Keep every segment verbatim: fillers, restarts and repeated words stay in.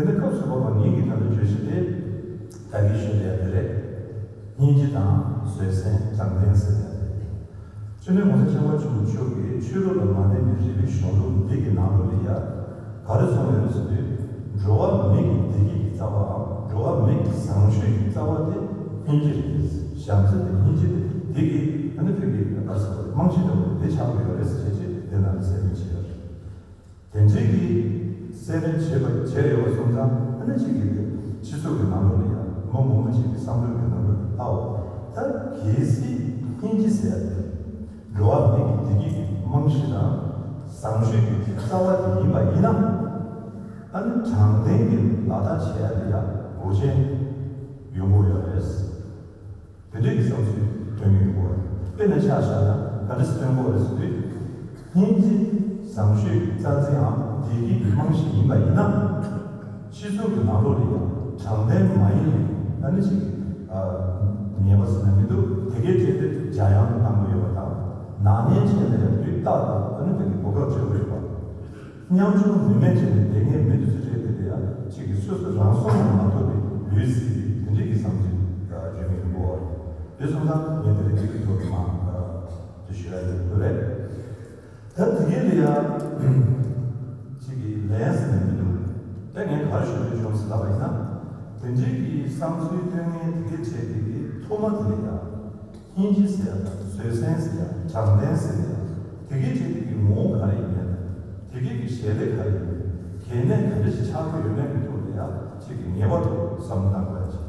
དེ་ནས་སྐབས་སུ་བབ་པ་ངེད་ཀྱིས་ད་ལྟ་བརྗོད་གཞི་དེ་ད་གིན་ཞུས་པ་དེ་རེད། སྙིང་རྗེ་དང་བཟོད་བསྲན་དྲང་བདེན་ཟེར་ཡ་དེ་རེད། སྤྱི་ནོར་༸གོང་ས་༸སྐྱབས་མགོན་ཆེན་པོ་མཆོག་གིས་ཆོས་ལུགས་ལ་མ་བརྟེན་པའི་རིག་པའི་གཞུང་ལུགས་འདི་གི་ནང་ལོགས་ལ་ཡ་ག་རེ་གསུངས་ཡོད་རེད་ཟེར་དུས། འགྲོ་བ་མིའི་བདེ་སྐྱིད་ཀྱི་རྩ་བའམ་འགྲོ་བ་མིའི་བཟང་སྤྱོད་ཀྱི་རྩ་བ་དེ་སྙིང་རྗེ་རེད། བྱམས་བརྩེ་དེ་སྙིང་རྗེ་དེ་འདི་གི་ཨ་ནི་བོད་ཀྱི་ག་རེ་ཟེར་དགོས་རེད། རྨང་གཞི་འདྲ་བོ་དེ་ཆགས་ཀྱི་ཡོད་རེད་ཟེར་བྱས་རྗེས་དེ་ནང་ལ་གསལ་སྟོན་བྱས་ཡོད་རེད། དེ་འདྲའི་གི་གསལ་སྟོན་བྱས་པ་བྱས་ཡོད་པ་སོང་ཙང་ཨ་ནི་གཅིག་གི་དེ་སྤྱི་ཚོགས་ཀྱི་ནང་ལོགས་ལ་ཡང་མི་མང་པོ་ཅིག་གི་བསམ་བློའི་གི་ནང་ལོགས་ལ་ཨའོ། ད་གལ་སྲིད་སྙིང་རྗེ་ཟེར་ཡ་དེ་འགྲོ་བ་མིའི་གི་བདེ་སྐྱིད་ཀྱི་རྨང་གཞི་དང་བཟང་སྤྱོད་ཀྱི་རྩ་བ་དེ་ཡིན་པ་ཡིན་ན། ཨ་ནི་དྲང་བདེན་གྱི་ལག་བསྟར་བྱེད་ཡ་དེ་ཡང་འགོག་རྐྱེན་ཡོང་གི་ཡོད་རེད། དེ་འདྲའི་གི་བསམ་ཚུལ་སྟོན་གྱི་ཡོད་རེད། དཔེར་ན་ཆ་བཞག་ན་ག་འདྲ་སེ་སྟོན་དགོས་རེད་ཟེར་དུས། སྙིང་རྗེ་བཟང་སྤྱོད་ཀྱི་རྩ་འཛིན་འམ་བདེ་སྐྱིད་ཀྱི་རྨང་གཞི་ཡིན་པ་ཡིན་ན། སྤྱི་ཚོགས་ཀྱི་ནང་ལོགས་ལ་ཡང་དྲང་བདེན་མ་ཡིན་པའི་ཨ་ནི་ཅིག་གི་ཉེས་པ་ཟེར་ན་མི་འདུག་དེ་གའི་གྲས་དེ་འཇམ་དབྱངས་ལ་བཏང་གི་ཡོད་པ་དང་། ནག་ཉེས་ཅན་ལ་ཡང་དུས་རྟག་ཏུ་ཨ་ནི་དེ་གའི་གོ་སྐབས་སྤྲོད་ཀྱི་ཡོད་པ། ཉམ་ཆུང་ནུས་མེད་ཅན་གྱི་དེ་ངའི་མི་དུ་ཚོ་རེད་དེ་ལ་ཡང་གཅིག་གིས་སོ་སོ་རང་སྲུང་ལ་མ་ཐུབ་པའི་ལུས་སྲིད་པའི་དེ་འདྲའི་གི་བསམ་ཚུལ་བརྗོད་མཁན་ཡོད་པ། དེ་སོང་ཙང་ངས་དེ་རིང་འདི་གི་ཐོག་ཏུ་མ་དེ་ཞུ་ཡ་ཡོད་དགོས་རེད། ད་དེ་གའི་ལ་ཡང་གཅིག་གིས་ལན་ཟེར་ནས་མི་འདུག་དེ་ངས་ག་རེ་ཞུ་འདོད་བྱུང་ཟེར་ལབ་པ་ཡིན་ན། དེ་འདྲའི་གི་བསམ་ཚུལ་སྟོན་མཁན་དེ་གའི་གྲས་དེ་གི་ཐོག་མ་དེ་ལ་ཡང་། སྙིང་རྗེ་ཟེར་ཡ་དང་བཟོད་བསྲན་ཟེར་ཡ་དྲང་བདེན་ཟེར་ཡ་དེ་གའི་ཆེད་དུ་གི་ངོ་བོ་ག་རེ་ཡིན་མིན་དང་དེ་གའི་གི་བྱེད་ལས་ག་རེ་ཡིན་མིན་གལ་གནད་ག་འདྲ་ཞིག་ཆགས་ཀྱི་ཡོད་མེད་ཀྱི་ཐོག་ལ་ཡ་ཅིག་གི་ངེས་པར་དུ་བསམ་བློ་གཏང་དགོས་ཡ་ཅིག་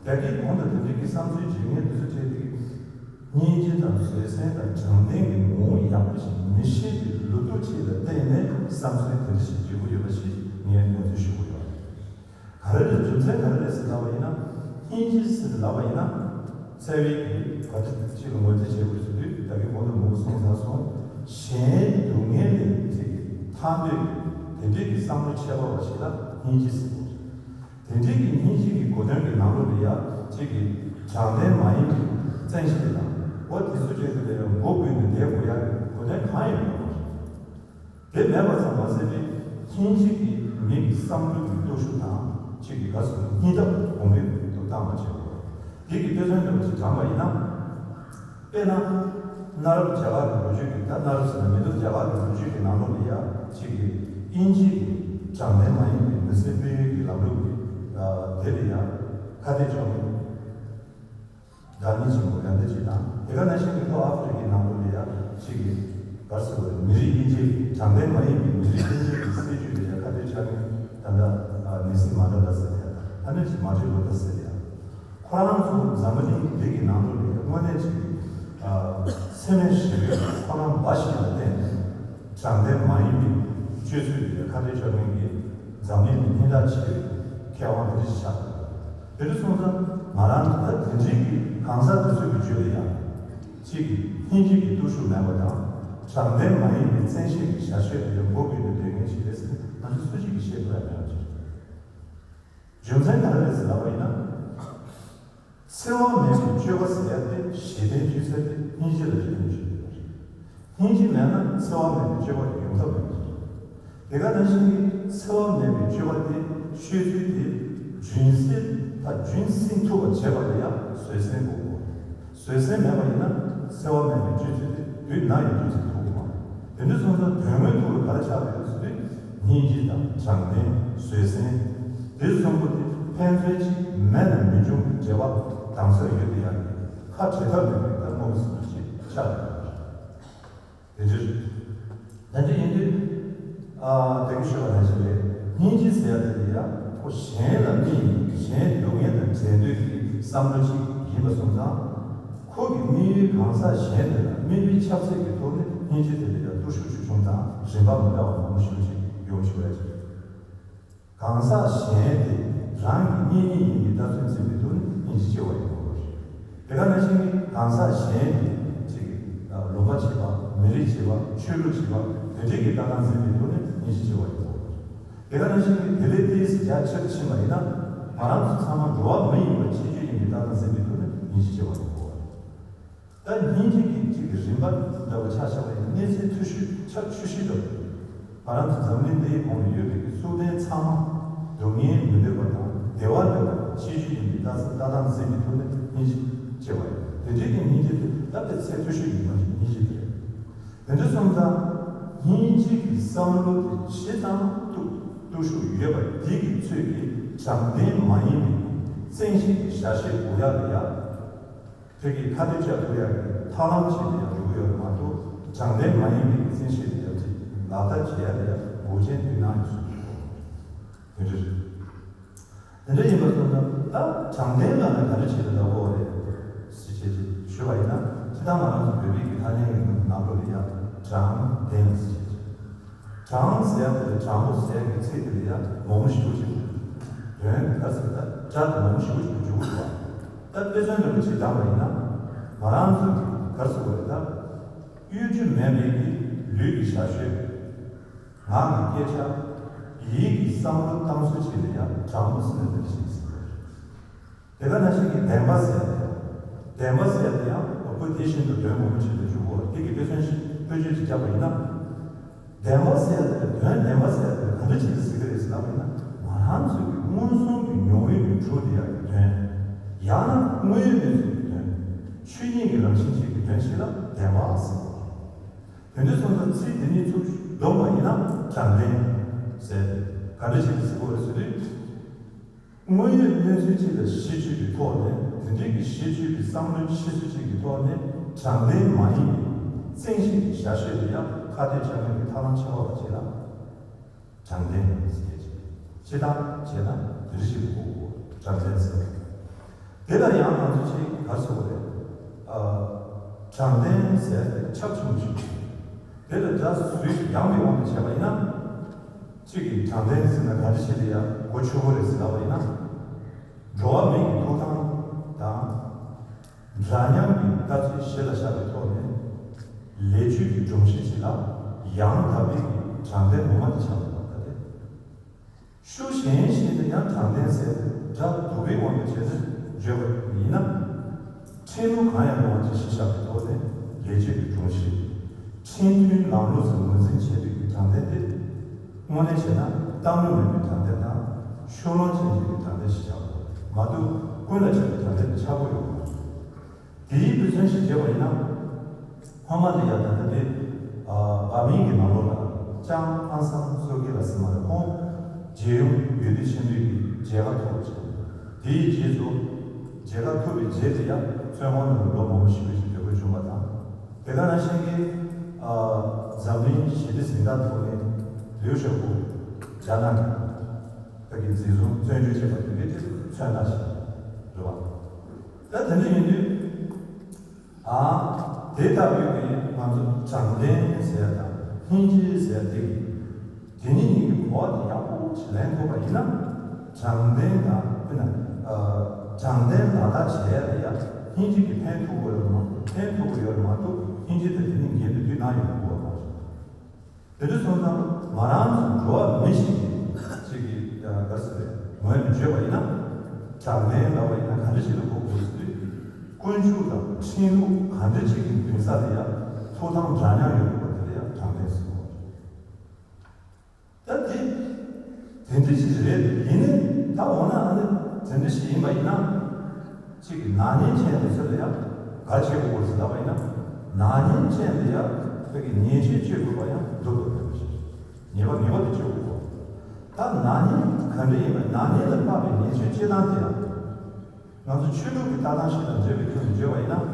དེ་གའི་གོང་དུ་དེ་འདྲའི་གི་བསམ་ཚུལ་བརྗོད་མཁན་དེ་ཚོ་གྲས་དེ་གི་སྙིང་རྗེ་དང་བཟོད་བསྲན་དང་དྲང་བདེན་གྱི་ངོ་བོ་ཡག་པོ་ཞིག་མི་ཤེས་པའི་ལོ་ཐོ་ཅིག་ལ་བརྟེན་ནས་བསམ་ཚུལ་དེ་འདྲ་ཞིག་བརྗོད་ཀྱི་ཡོད་པ་ཞིག་ངས་ངོས་འཛིན་ཞུ་གི་ཡོད། ག་རེ་རེད། རྒྱུ་མཚན་ག་རེ་རེད་ཟེར་ལབ་པ་ཡིན་ན། སྙིང་རྗེ་ཟེར་ལབ་པ་ཡིན་ན། བརྩེ་བའི་གི་བར་ཆད་ཅིག་ལ་ངོས་འཛིན་བྱེད་དགོས་ཟེར་དུས་ད་གིན་གོང་དུ་མུ་གསུངས་ཚར་སོང་། གཞན་སྡུག་བསྔལ་ལས་ཅིག་གི་ཐར་འདོད་ཀྱི་དེ་འདྲའི་གི་བསམ་བློ་ཁྱད་པར་བ་ཞིག་ལ་སྙིང་རྗེ་ཟེར་དགོས་རེད། དེ་འདྲའི་གི་སྙིང་རྗེ་གི་གོ་དོན་གི་ནང་ལོགས་ལ་ཡ་ཅིག་གི་དྲང་བདེན་མ་ཡིན་པའི་བཙན་ཤེད་དང་འོ་དེ་ཚོ་བཅས་དེ་ལ་ཡང་མགོ་སྒུར་ནས་བསྡད་དགོས་ཡ་གི་གོ་དོན་གང་ཡང་ཡོད་མ་རེད། དེ་མེད་པ་ཙམ་མ་ཟད་པའི་སྙིང་རྗེ་གི་མི་གི་བསམ་བློ་གི་སྟོབས་ཤུགས་དང་གཅིག་གི་ག་ཟེར་སྙིང་སྟོབས་གོང་འཕེལ་དུ་བཏང་བ་བྱེད་དགོས། འདི་གི་དཔེ་མཚོན་འདྲ་བ་ཞིག་དྲངས་པ་ཡིན་ན། དཔེར་ན། གནའ་རབས་རྒྱ་གར་གྱི་ལོ་རྒྱུས་ཀྱི་ད་གནའ་རབས་ཟེར་ན་མི་འདུག་རྒྱ་གར་གྱི་ལོ་རྒྱུས་ཀྱི་ནང་ལོགས་ལ་ཡ་གཅིག་གི་དབྱིན་ཇི་གི་དྲང་བདེན་མ་ཡིན་པའི་མི་སེར་སྤེལ་ཡུལ་གྱི་ལམ་ལུགས་ཀྱི་དེ་ལ་ཡ་ཁ་གཏད་གཅོག་མཁན། བདག་ཉིད་ཆེན་པོ་ཡང་དེ་ཅིག་དང་དེ་ག་ནང་བཞིན་གྱི་ལྷོ་ཨ་ཧྥེ་རི་ཁའི་ནང་ལོགས་ལ་ཡ་གཅིག་གི་ག་རེ་ཟེར་དགོས་རེད། མི་རིགས་དབྱེ་འབྱེད་ཀྱི་དྲང་བདེན་མ་ཡིན་པའི་མི་རིགས་དབྱེ་འབྱེད་ཀྱི་སྲིད་ཇུས་ལ་ཡ་ཁ་གཏད་བཅག་མཁན་ད་ལྟ་ནེལ་སན་མན་ཌེ་ལ་ཟེར་ཡ་དང་ཨ་ནི་ཅིག་མར་ཊིན་ལུ་ཐར་ཟེར་ཡ། ཁོ་རང་ཚོ་འཛམ་བུ་གླིང་འདི་གི་ནང་ལོགས་ལ་ཡ་དངོས་གནས་ཅིག་གི་འཚེ་མེད་ཞི་བའི་ཁོ་རང་འབའ་ཞིག་ལ་བརྟེན་ནས་དྲང་བདེན་མ་ཡིན་པའི་སྤྱོད་ཚུལ་ལ་ཡ་ཁ་གཏད་གཅོག་མཁན་གྱི་འཛམ་གླིང་གི་སྙན་གྲགས་ཆེ་བའི་མཁས་དབང་དེ་འདྲ་ཞིག་ཆགས་ཡོད། དེ་འདྲ་སོང་ཙང་ང་རང་ད་དེ་འདྲའི་གི་གང་ཟག་དེ་ཚོ་གི་རྒྱུད་ལ་ཡང་གཅིག་གི་སྙིང་རྗེ་གི་སྟོབས་ཤུགས་མེད་པ་དང་དྲང་བདེན་མ་ཡིན་པའི་བཙན་ཤེད་ཀྱི་བྱ་སྤྱོད་དེ་ལ་མགོ་སྒུར་ནས་སྡོད་མཁན་ཞིག་རེད་ཟེར་ན་ང་ཚོས་སུ་གཅིག་གིས་བཤད་ཐུབ་ཡ་མེད་པ་ཅིག་རེད། རྒྱུ་མཚན་ག་རེ་རེད་ཟེར་ལབ་པ་ཡིན་ན། འཚེ་བ་མེད་པའི་སྤྱོད་པ་ཟེར་ཡ་དེ་གཞི་རྟེན་སྤྱོད་ཚུལ་དེ་སྙིང་རྗེ་ལ་རེ་ལུགས་བྱེད་དགོས་པ་རེད། སྙིང་རྗེ་མེད་ན་འཚེ་བ་མེད་པའི་སྤྱོད་པ་དེ་ཡོང་ཐབས་མེད་པ་རེད། དེ་ག་ནང་བཞིན་གྱི་འཚེ་བ་མེད་པའི་སྤྱོད་པ་དེ་སྤྱོད་ཚུལ་དེ་རྒྱུན་སྲིང་དང་རྒྱུན་སྲིང་ཐུབ་པ་བྱེད་པ་ལ་ཡང་བཟོད་བསྲན་དགོས་གོ། བཟོད་བསྲན་མེད་པ་ཡིན་ན་འཚེ་བ་མེད་པའི་སྤྱོད་ཚུལ་དེ་དུས་ན་ཡང་རྒྱུན་སྲིང་ཐུབ་ཀྱི་མ་རེད། དེ་འདྲ་སོང་ཙང་དོན་དངོས་ཐོག་ལ་ག་རེ་ཆགས་ཀྱི་ཡོད་ཟེར་དུས་སྙིང་རྗེ་དང་དྲང་བདེན་བཟོད་བསྲན། དེ་གསུམ་པོ་དེ་ཕན་ཚུན་གཅིག་མེད་ན་མི་འབྱུང་གི་འབྲེལ་བ་དམ་ཟབ་ཡོད་དེ་ཡང་ཁ་བྲལ་ཐབས་མེད་པའི་ད་དངོས་པོ་ཟིན་པ་ཞིག་ཆགས་ཡོད་པ་རེད། དེ་འདྲ་རེད། ད་འདི་ཡིན་དུས། ཨ་དེ་གི་ཞུ་བ་ནང་བཞིན་རེད། སྙིང་རྗེ་ཟེར་ཡ་དེ་ལ་ཡ་ཁོ་གཞན་ལ་དམིགས་ནས་གཞན་སྡུག་བསྔལ་དང་བྲལ་འདོད་ཀྱི་བསམ་བློ་ཅིག་ཡིན་པ་སོང་ཙང་། ཁོ་གི་དམིགས་ཡུལ་གང་ཟག་གཞན་དེ་ལ་དམིགས་ཡུལ་ཁྱབ་ཚད་ཀྱི་ཐོག་ནས་སྙིང་རྗེ་དེ་ལ་ཡ་སྟོབས་ཤུགས་ཆེ་ཆུང་དང་རིམ་པ་མི་འདྲ་བ་མང་པོ་ཞིག་ཅིག་ཡོང་ཆོག་ཡ་ཅིག་གང་ཟག་གཞན་དེ་རང་གི་གཉེན་ཉེ་ཡིན་པའི་ལྟ་ཚུལ་འཛིན་པའི་ཐོག་ནས་སྙིང་རྗེ་ཆེ་བ་ཡོང་དགོས་པ་རེད། དེ་ག་ནང་བཞིན་གྱི་གང་ཟག་གཞན་དེ་གཅིག་གི་ལུང་པ་བྱེད་པ་མི་རིགས་བྱེད་པ་ཆོས་ལུགས་བྱེད་པ་དེ་འདྲའི་གི་ལྟ་སྟངས་འཛིན་པའི་ཐོག་ནས་སྙིང་རྗེ་ཆེ་བ་ཡོང་དགོས་པ་རེད། དེ་ག་ནང་བཞིན་གྱི་དེ་ལས་ཏོག་ཙམ་རྒྱ་ཆེར་ཕྱིན་པ་ཡིན་ན་ང་རང་ཚོ་ཚང་མ་འགྲོ་བ་མི་ཡིན་པ་ཁྱད་ཆོས་ཡིན་པའི་ལྟ་སྟངས་འཛིན་པའི་ཐོག་ནས་སྙིང་རྗེ་ཆེ་བ་ཡོང་དགོས་པ་རེད། ད་སྙིང་རྗེ་གི་གཅིག་གི་རིམ་པ་འདྲ་བོ་ཆ་བཞག་པ་ཡིན་ན་གནས་ཚུལ་འཐུས་ཤོས་ཆ་ཤོས་ཤིག་འདྲ་བོ། ང་རང་ཚོ་འཛམ་གླིང་འདིའི་གོང་ལ་ཡོད་པའི་གི་སྲོག་ལྡན་ཚང་མ་ སྡུག་བསྔལ་མི་འདོད་པ་དང་བདེ་བ་འདོད་པ་ཤེས་རྒྱུད་ཡིན་པའི་ལྟ་ས་ལྟ་སྟངས་འཛིན་པའི་ཐོག་ནས་སྙིང་རྗེ་སྐྱེ་བ་ཡིན། དེ་འདྲའི་གི་སྙིང་རྗེ་དེ་ད་དཔེ་ཚད་མཐོ་ཤོས་ཡིན་པ་ཞིག་སྙིང་རྗེ་དེ་རེད། དེ་འདྲ་སོང་ཙང་སྙིང་རྗེ་གི་བསམ་བློ་དེ་ཇི་ཙམ་གཏུག་གཏུག་ཤུགས་ཡོད་པ་དེ་གི་ཚོད་ཀྱིས་དྲང་བདེན་མ་ཡིན་པའི་བཙན་ཤེད་ཀྱི་བྱ་བྱེད་དགོས་ཡག་ལ་ཡ། དེ་གི་ཁ་གཏད་བཅག་ཐུབ་ཡག་གི་ཐབས་ལམ་ཅིག་ལ་ཡང་འགྲོ་གི་ཡོད་རེད་མ་གཏོགས་དྲང་བདེན་མ་ཡིན་པའི་བཙན་ཤེད་དེ་ཡང་ཅིག་ལག་བསྟར་བྱེད་ཡག་ལ་ཡང་འགོག་རྐྱེན་བསྡུ་གནང་ཡོད་ཟེར་གྱི་འདུག་དེ་འདྲ་རེད། དེ་འདྲ་ཡིན་པ་སོང་ཙང་ད་དྲང་བདེན་ལབ་ན་ག་འདྲ་བྱེད་དུ་ལབ་དགོས་རེད་ཟེར་བྱས་ཅིག་ཞུས་པ་ཡིན་ན། སྤྱིར་བཏང་ང་རང་ཚོ་བོད་པའི་གི་ཐ་སྙད་ཀྱི་ནང་ལོགས་ལ་ཡང་དྲང་བདེན་ཟེར་བྱས་ཅིག་དྲང་ཟེར་ཡ་དེ་ལ་དྲང་པོ་ཟེར་ཡ་གི་ཚིག་དེ་ལ་ཡ་མང་པོ་ཞེ་པོ་ཅིག་དོན་ག་ཟེར་ད་སྒྲ་དེ་མང་པོ་ཞེ་པོ་ཅིག་འཇུག་གི་འདུག་ད་དཔེ་མཚོན་འདྲ་པོ་ཅིག་བཏང་བ་ཡིན་ན། ང་རང་ཚོ་གི་ག་ཟེར་དགོས་རེད་ད། གཡོ་སྒྱུ་མེད་པའི་གི་ལུས་ཀྱི་བྱ་སྤྱོད། ངག་གི་སྐད་ཆ། ཡིད་ཀྱི་བསམ་བློ་གཏང་ཚུལ་ཅིག་ལ་ཡ་དྲང་པོ་ཟེར་ན་འདི་འདྲ་ཞིག་ཟེར་དགོས་རེད། དེ་ག་ནང་བཞིན་གྱི་བདེན་པ་ཟེར་ཡ་དེ། བདེན་པ་ཟེར་ཡ་དེ་ཡང་ཁོ་དེ་བཞིན་དུ་དོན་ངོ་མ་བྱེད་དུ་འཇུག་གོ། དེ་གི་དཔེ་མཚོན་ཞིག་དཔེ་བརྗོད་ཅིག་བརྒྱབ་པ་ཡིན་ན། བདེན་པ་ཟེར་ཡ་དེ་དོན་བདེན་པ་ཟེར་ཡ་དེ་ག་འདྲ་བྱེད་དུ་ཟེར་གི་རེད་ཟེར་ལབ་པ་ཡིན་ན། ང་རང་ཚོའི་གི་མངོན་སུམ་གྱི་མྱོང་བའི་གི་གྲུབ་བསྡད་ཡ་གི་དོན། ཡང་ན་དངོས་ཡོད་གནས་ཚུལ་གྱི་དོན། ཆོས་ཉིད་ཀྱི་རང་བཞིན་ཅན་གྱི་དོན་ཞིག་ལ་བདེན་པ་ཟེར་གོ། དེ་འདྲ་སོང་ཙང་ཚིག་འདི་གཉིས་ཚུར་བསྡོམས་པ་ཡིན་ན་དྲང་བདེན་ཟེར་ཡ་དེ་ག་འདྲ་བྱེད་དུ་ཟེར་གོ་རེད་ཟེར་དུས། དངོས་ཡོད་གནས་ཚུལ་གཅིག་ལ་གཞི་བཅོལ་བའི་ཐོག་ནས་དེ་འདྲའི་གི་གཞི་བཅོལ་བའི་བསམ་བློ་འཁྱེར་ཚུལ་གཅིག་གི་ཐོག་ནས་དྲང་བདེན་མ་ཡིན་པའི་བཙན་ཤེད་ཀྱི་བྱ་སྤྱོད་ལ་ཡང་ཁ་གཏད་གཅོག་མཁན་གྱི་ཐབས་ལམ་ཆེ་བ་བ་ཅིག་ལ་དྲང་བདེན་ཟེར་གྱི་ཅི་ལྟར་བྱས་ན་དེ་འདྲ་ཞིག་གོ་དགོས། དྲང་བདེན་ཟེར་བ་དེ་ལ་ཡང་ང་ཚོ་ཅིག་ག་རེ་ཟེར་དགོས་རེད། ཨ། དྲང་བདེན་ཟེར་ཏེ་ཁྱབ་ཆེན་པོ་ཞིག་འདུག་དེ་ལ་སྒྲ་ཟུར་ཡང་བའི་དབང་དུ་བྱས་པ་ཡིན་ན། གཅིག་གིས་དྲང་བདེན་ཟེར་ན་ག་འདྲ་ཞིག་ལ་ཡང་གོ་ཆོད་པོ་རེད་ཟེར་ལབ་པ་ཡིན་ན། འགྲོ་བ་མིའི་ཐོབ་ཐང་དང་། འདྲ་མཉམ་གྱི་ལྟ་ཚུལ་གཞི་ལ་བཞག་པའི་ཐོག་ནས། ལས་སྤྱོད་ཀྱི་སྒྲོམ་གཞི་གཅིག་ལ་ཡང་དག་པའི་དྲང་བདེན་ངོ་མ་དེ་ཆགས་འདུག་པ་ལྟ་སྟེ། ཤུགས་གཞན་ཞིག་ཏུ་ཡང་དྲང་བདེན་ཟེར་སྒྲ་སྡུག་པའི་དབང་དུ་བྱས་ནས་བརྗོད་པ་ཡིན་ན། ཁྲིམས་ལུགས་གང་ཡང་མེད་པ་ཅིག་གཞི་བཞག་པའི་ཐོག་ནས་ལས་བྱེད་ཀྱི་སྒྲོམ་གཞི། ཁྲིམས་མཐུན་ལམ་ལུགས་སུ་ངོས་འཛིན་བྱེད་པའི་དྲང་བདེན་དེ། དངོས་གནས་བྱས་ན་གཏའ་མ་མེད་པའི་དྲང་བདེན་དང་། ཕྱོགས་ལྷུང་ཅན་གྱི་དྲང་བདེན་ཞིག་ཆགས་འདུག་མ་གཏོགས་ཀུན་ལ་ཁྱབ་པའི་དྲང་བདེན་དེ་ཆགས་ཀྱི་ཡོད་མ་རེད། དེའི་དཔེ་མཚོན་ཞིག་བྱས་པ་ཡིན་ན། སྔོན་མ་ལ་ཡ་ད་ལྟ་དེ། ཨ། འཛམ་གླིང་གི་ནང་ལོགས་ལ་ལྕམ་ཨང་སང་སོ་ཀི་ལ་ཟེར་མ་རེད། ཁོང་རྒྱལ་ཡོངས་འོས་བསྡུ་ཆེན་མོའི་གི་མཇལ་ཁ་ཐོབ་པ་བྱུང་། དེའི་རྗེས་སུ་མཇལ་ཁ་ཐོབ་པའི་རྗེས་དེ་ཡ་བཙོན་ཁང་ནང་ལ་ལོ་མང་པོ་ཞིག་ཞིག་སྡོད་དགོས་བྱུང་བ་དང་། དེ་ག་ནང་བཞིན་གྱི། ཨ། འཛམ་གླིང་ཞི་བདེ་གཟེངས་རྟགས་ཐོབ་མཁན་ལིའུ་ཞའོ་པོ། རྒྱ་ནག་གི་ཕ་གི་འཛིན་བཟུང་བཙོན་འཇུག་བྱས་པ་དེ་གའི་དེ་མཚོན་རྟགས་ཤིག་རེད་བ། ད་དེ་འདྲ་ཡིན་དུས། ཨ། དེ་ལྟ་བུའི་གི་ང་ཚོ་དྲང་བདེན་ཟེར་ཡ་དང་སྙིང་རྗེ་ཟེར་ཡ་དེ་གི། དེ་གཉིས་གཉིས་ཀྱི་གོ་བ་དེ་ཡག་པོ་ཞིག་ལེན་ཐུབ་པ་ཡིན་ན། དྲང་བདེན་དང་དཔེར་ན། ཨ། དྲང་བདེན་ལག་བསྟར་བྱེད་ཡ་ལ་ཡ་སྙིང་རྗེ་གིས་ཕན་ཐོགས་ཀྱི་ཡོད་རེད་མ་གཏོགས། ཕན་ཐོགས་ཀྱི་ཡོད་རེད་མ་གཏོགས་སྙིང་རྗེ་དེ་དེ་ནས་འགན་དུ་བསྡུ་གནང་ཡོང་གི་ཡོད་མ་རེད། དེ་འདྲ་སོང་ཙང་ང་རང་ཚོ་འགྲོ་བ་མི་ཞིག་གི་ཅིག་གི་ག་རེ་ཟེར་རེད། ངོས་ནས་བརྗོད་པ་ཡིན་ན། དྲང་བདེན་ལབ་པ་ཡིན་ན་ག་འདྲ་ཞིག་ལ་གོ་དགོས་ཟེར་དུས། ཀུན་སྤྱོད་དང་ཁྲིམས་ལུགས་ག་འདྲ་ཞིག་གི་འདུན་ས་དེ་ཡང་ཐོབ་ཐང་འདྲ་མཉམ་ཡོད་དགོས་པ་དེ་ལ་ཡང་དྲང་བདེན་ཟེར་གོ། ད་དེ་དེ་འདྲ་ཞིག་རེད། ཡིན་ནའི་ད་འོ་ན་ཨ་ནི་དེ་འདྲ་ཞིག་ཡིན་པ་ཡིན་ན། གཅིག་གི་ནག་ཉེས་ཅན་དེ་ཚོ་ལ་ཡང་ག་བྱེད་དགོས་ཟེར་ལབ་པ་ཡིན་ན། ནག་ཉེས་ཅན་དེ་ཡང་ཁོ་གི་ཉེས་ཆད་གཅོད་དགོས་པ་ཡང་སྡུག་ཏུ་ཕེབས་པ་ཞིག་ཉེས་པ་ངེས་པར་དུ་གཅོད་དགོས། ད་ནག་ཉེས་ག་འདྲ་ཡིན་པ། ནག་ཉེས་ལ་དཔག་པའི་ཉེས་ཆད་གཅོད་སྟངས་དེ་ཡང་། ང་ཚོ་ཆོས་ལུགས་ཀྱི་ལྟ་སྟངས་ཤིག་དང་འབྲེལ་བའི་ཐོག་ནས་བརྗོད་པ་ཡིན་ན།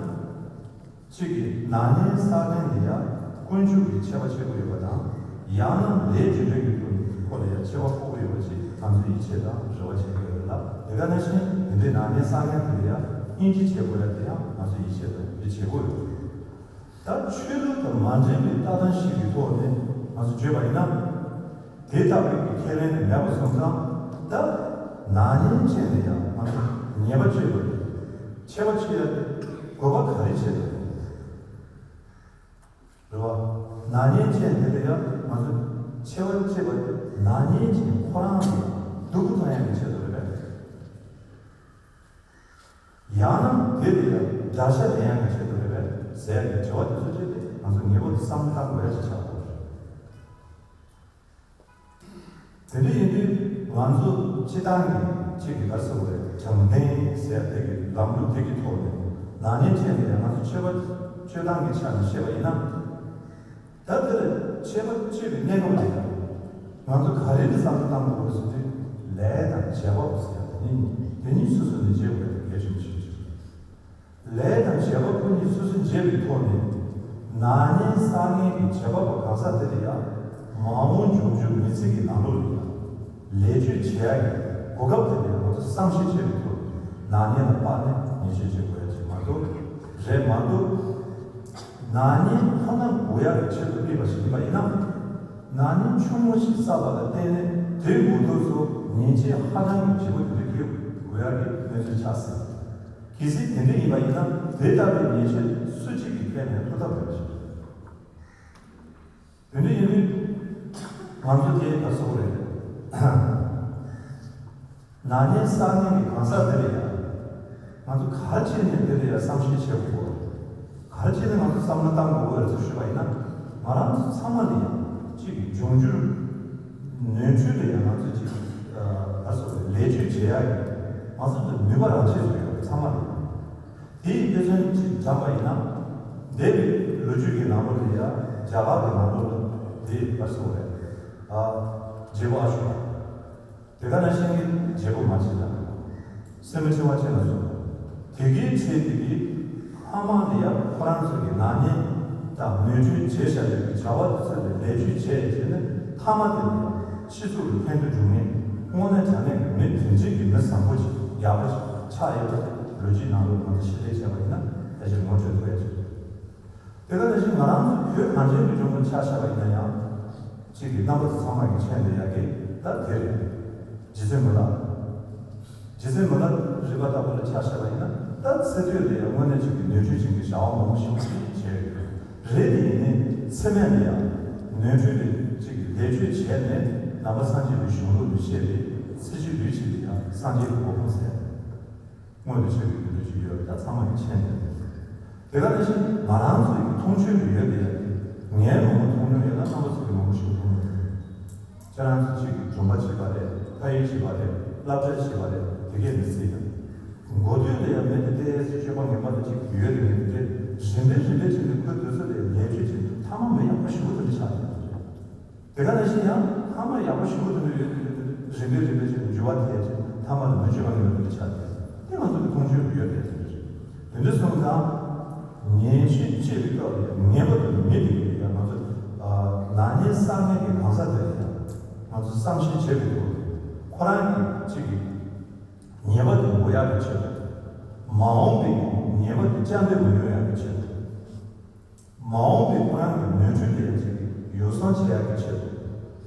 གཅིག་གིས་ནག་ཉེས་བསགས་མཁན་དེ་ཡང་ཀུན་སྤྱོད་ཀྱི་ཆད་པ་བཅད་དགོས་ཡོད་པ་དང་། ཡང་ན་ལས་རྒྱུ་འབྲས་ཀྱི་ཐོག་ནས་ཁོ་ལ་ཡང་ཆད་པ་ཕོག་གི་ཡོད་པ་ཞིག་ང་ཚོས་ཡིད་ཆེས་དང་རེ་བ་བྱེད་ཀྱི་ཡོད་རེད་ལ། དེ་ག་ནང་བཞིན་དེ་འདྲའི་ནག་ཉེས་བསགས་མཁན་དེ་ལ་ཡང་སྙིང་རྗེ་བྱེད་དགོས་ཡ་དེ་ཡང་ང་ཚོས་ཡིད་ཆེས་དང་རེ་བྱེད་དགོས་ཡོད་རེད། ད་ཆོས་ལུགས་དང་མ་འབྲེལ་བའི་ལྟ་སྟངས་ཤིག་གི་ཐོག་ནས་ང་ཚོ་བརྗོད་པ་ཡིན་ན། དེ་ལྟ་བུའི་ཁས་ལེན་དེ་མེད་པ་སོང་ཙང་། ད་ནག་ཉེས་ཅན་ལ་ཡང་ང་ཚོ་ཉེས་པ་གཅོད་པ་རེད། ཆད་པ་གཅོད་ཡ་དེ་དགོས་པ་ག་རེ་བྱས་ཏེ་རེད་བ། ནག་ཉེས་ཅན་དེ་ལ་ཡང་ང་ཚོ་ཆད་པ་གཅོད་པ་དེ་ནག་ཉེས་ཅན་ཁོ་རང་ལ་སྡུག་པོ་བཏང་ཡ་གི་ཆེད་དུ་རེད་པས། ཡང་ན་དེ་ལ་ཡང་དགྲ་ཤ་ལེན་ཡག་གི་ཆེད་དུ་རེད་པས་ཟེར་ཡག་གི་དྲི་བ་དེ་ཚོ་བཅད་དེ་ང་ཚོ་ངེས་པར་དུ་བསམ་བློ་བཏང་དགོས་ཡག་ཅིག་ཆགས་དགོས་རེད། དེ་འདྲ་ཡིན་དུས་ང་ཚོ་ སྤྱིར་བཏང་གི་གཅིག་གི་ག་རེ་ཟེར་དགོས་རེད། དྲང་བདེན་ཟེར་དེ་གི་ལམ་ལུགས་དེ་གི་ཐོག་ནས་ན་ནིང་ཕྱིན་ནས་ང་ཚོ་ཆོས་པ་སྤྱོད་སྟངས་ཀྱི་ཆ་ནས་བཤད་པ་ཡིན་ན། ད་དེར་ཆོས་པ་སྤྱོད་པའི་གནས་སྐབས་ལ་ཡང་ང་ཚོ་ག་རེ་ལ་བསམ་བློ་བཏང་དགོས་རེད་ཟེར་དུས། ལས་དང་བྱེད་པ་ཟེར་ཡ་དེ་གཉིས་དེ་གཉིས་སོ་སོ་ནས་བྱེད་དགོས་ཡ་དེ་གལ་ཆེན་པོ་ཞིག་རེད། ལས་དང་བྱེད་པ་ཁོ་གཉིས་སོ་སོ་འབྱེད་པའི་ཐོག་ནས། ན་ནིང་སང་ཉིན་གྱི་བྱེད་པ་པོ་གང་ཟག་དེ་ལ་ཡང་མ་འོངས་འབྱུང་འགྱུར་མི་ཚེ་གི་ནང་ལོགས་ལ་ཡང་ལས་ཆོད་བྱེད་ཡ་གི་གོ་སྐབས་དེ་ལ་ཡང་ང་ཚོ་བསམ་ཤེས་བྱེད་པའི་ཐོག་ནས་ན་ནིང་ལ་དཔག་ནས་ཉེས་ཆད་གཅོད་དགོས་ཡ་ཅིག་མ་གཏོགས་རེད་མ་གཏོགས། ན་ནིང་ཁོ་ན་དགོས་ཡ་གི་ཆེད་དུ་དམིགས་པ་ཞིག་ཡིན་པ་ཡིན་ན། ན་ནིང་ཆུང་ངུ་ཞིག་བསགས་པ་ལ་བརྟེན་ནས་དེའི་འགོ་ཐོག་ཏུ་ཉེས་ཆད་ཧ་ཅང་གི་ལྗིད་པོ་དེ་འདྲ་འཁྱེར་དགོས་ཡ་གི་གནས་ཚུལ་ཆགས་སྲིད། གལ་སྲིད་དེ་འདྲ་ཡིན་པ་ཡིན་ན་དེ་ལྟ་བུའི་ཉེས་ཆད་སུ་གཅིག་གིས་འཕེན་ནས་ཐུབ་ཐབས་མེད་པ་ཞིག་རེད། དེ་འདྲ་ཡིན་དུས་ང་ཚོ་དེ་ག་སོགས་རེད། ན་ནིང་སང་ཉིན་གྱི་གང་ཟག་དེ་ལ་ཡང་ང་ཚོ་ག་རེ་བྱས་ནས་དེ་ལ་ཡང་བསམ་ཤེས་བྱེད་དགོས་གོ། ག་རེ་བྱས་ནས་ང་ཚོ་བསམ་བློ་བཏང་དགོས་གོ་ཟེར་ཞུས་པ་ཡིན་ན། ང་རང་ཚོ་ཚང་མ་ལ་ཡང་གཅིག་གི་འབྱུང་འགྱུར་ནོར་འཁྲུལ་ལ་ཡང་ང་ཚོ་གཅིག་གི་ལ་སོགས་པའི་ལས་ཆོད་བྱེད་ཡག་གི་ང་ཚོ་ལ་ནུས་པ་རང་ཆས་སུ་ཡོད་པ་ཚང་མ་ལ་ཡང་། དེ་ཡི་དཔེ་མཚོན་གཅིག་བགྲངས་པ་ཡིན་ན། འདས་པའི་ལོ་རྒྱུས་ཀྱི་ནང་ལོགས་ལ་ཡང་རྒྱ་གར་གྱི་ནང་ལོགས་ལ་དེ་ལ་སོགས་པའི་ཨ་རྗེ་བོ་ཨ་ཤོ་ཀ་དེ་ག་ནང་བཞིན་གྱི་རྗེ་བོ་མ་གཅིག་དང་། སེ་མི་ཁྲི་བ་ཅན་ལ་སོགས་པ། དེ་གའི་ཚེ་དེ་གའི་ཕ་མ་ལ་ཡང་ཁོ་རང་ཚོ་གི་ན་ནིང་དང་ནོར་འཁྲུལ་བྱས་བཞག་པའི་བྱ་བ་དེ་ཚོ་ལ་ལས་ཆོད་བྱས་བྱས་ནས་མཐའ་མ་དེ་ལ་ཡང་སྤྱི་ཚོགས་ལ་ཕན་ཐོགས་འབྱུང་མཁན་དངོས་གནས་དྲང་གནས་ཀྱི་མི་དེ་འདྲ་གི་མི་བཟང་པོ་ཅིག་ཡག་པོ་ཅིག་ཆགས་ཡོད་པ་དེ་ལོ་རྒྱུས་ནང་ལོགས་ང་ཚོ་ཕྱིར་ལྟ་བྱས་པ་ཡིན་ན་ཕལ་ཆེར་ངོ་སྤྲོད་ཐུབ་ཡ་ཅིག་རེད། དེ་ག་ནང་བཞིན་ང་རང་ཚོ་བོད་གངས་ཅན་གྱི་ལྗོངས་ལ་ཆ་བཞག་པ་ཡིན་ན་ཡང་། གཅིག་གི་རྣམ་པ་ཚོ་ཚང་མ་གི་མཁྱེན་བསྡད་ཡག་གི་ད་དེ་རེད། རྗེ་བཙུན་མི་ལ། རྗེ་བཙུན་མི་ལ་རིག་པ་ལྟ་བུ་ལ་ཆ་བཞག་པ་ཡིན་ན་ད་ཚེ་སྟོད་ལ་ཡང་དངོས་གནས་གཅིག་གི་ནོར་འཁྲུལ་ཅན་གྱི་བྱ་བ་མང་པོ་ཞིག་བྱས་ཡོད་རེད། དེ་ཡིན་ནའི་ཚེ་སྨད་ལ་ཡང་ནོར་འཁྲུལ་ལས་གཅིག་གི་ལས་ཆོད་བྱས་ནས་ནང་པ་སངས་རྒྱས་པའི་གཞུང་ལུགས་ལ་བཤད་པའི་ཚེ་སྤྱི་ལུས་གཅིག་ལ་ཡང་སངས་རྒྱས་ཀྱི་གོ་འཕང་ཟེར། མངོན་དུ་བྱེད་པའི་རྒྱུ་འབྲས་ཅིག་ཡོད་པ་ད་ཚང་མ་གིས་མཁྱེན་ཡོད། དེ་ག་ནང་བཞིན་ང་རང་ཚོ་ཡི་མཐོང་ཆོས་ལ་ཡོད་དེ། ངས་མང་པོ་མཐོང་མྱོང་ཡོད་ན་རྣམ་པ་ཚོ་གིས་མང་པོ་ཞིག་མཐོང་མྱོང་ཡོད། ཁྱེད་རང་ཚོ་གཅིག་གིས་སྦྱོང་བ་བྱེད་པ་རེད། ཕ་ཡུལ་བྱེད་པ་རེད། སློབ་གྲྭ་བྱེད་པ་རེད། དེ་གས་མི་སྲིད་ཡང་། འགོ་སྟོད་ལ་ཡང་མི་དེ་ལྟའི་སྤྱོད་པ་ངན་པ་དེ་གཅིག་ཡོད་རེད། མི་དེ་རིམ་པས་རིམ་པས་བྱས་ནས་ཁོའི་དུས་ཚོད་ལ་ལས་ཆོད་བྱས་ཐ་མ་མི་ཡག་པོ་ཞེ་པོ་དེ་འདྲ་ཆགས་ཡོད་རེད། དེ་ག་ནང་བཞིན་ཡང་ཐ་མ་ཡག་པོ་ཞེ་པོ་དེ་འདྲ་ཡོད་དེ་ཡོད་དེ་རིམ་པས་རིམ་པས་བྱས་ནས་འགྱུར་བ་ཐེབས་བྱས་ཐ་མ་དེ་མི་སྤྱོད་པ་ངན་པ་དེ་འདྲ་ཆགས་ཏེ་དེ་ང་ཚོ་གི་མཐོང་ཆོས་ལ་ཡོད་རེད། དེ་འདྲ་སོང་ཙང་ཉེས་ཆད་གཅོད་པའི་སྐབས་ལ་ངེས་པར་དུ་མི་དེ་གི་ཡང་ང་ཚོ་ན་ནིང་སང་ཉིན་གྱི་གང་ཟག་དེ་ལ་ཡང་ང་ཚོ་བསམ་ཤེས་བྱེད་པའི་ཐོག་ནས་ཁོ་རང་གི་གཅིག་གི་ཉེས་པ་དེ་འགོག་ཡག་གི་ཆེད་དུ། མ་འོངས་པའི་ཉེས་པ་དེ་བཅར་འདྲི་མི་ཡོང་ཡག་གི་ཆེད་དུ། མ་འོངས་པའི་ཁོ་རང་གི་ནོར་འཁྲུལ་དེ་ཡང་ཅིག་ཡོ་བསྲང་བྱེད་ཡག་གི་ཆེད་དུ།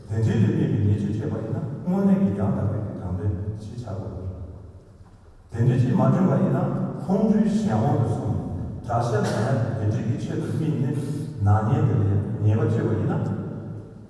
དེ་འདྲའི་ལས་མི་གི་ཉེས་ཆད་ཆད་པ་ཡིན་ན་དངོས་གནས་ཀྱི་ཡང་དག་པའི་གི་དྲང་དོན་ཞིག་ཆགས་དགོས་པ་རེད། དེ་འདྲའི་ཅིག་མ་བྱུང་བ་ཡིན་ན་ཁོང་ཁྲོའི་གཞན་དབང་དུ་སོང་ནས་དགྲ་ཤ་ལ་ཡང་དེ་འདྲའི་གི་ཆེད་དུ་དམིགས་ནས་ན་ནིང་དེ་ལ་ཡང་ཉེས་པ་བཅོས་པ་ཡིན་ན་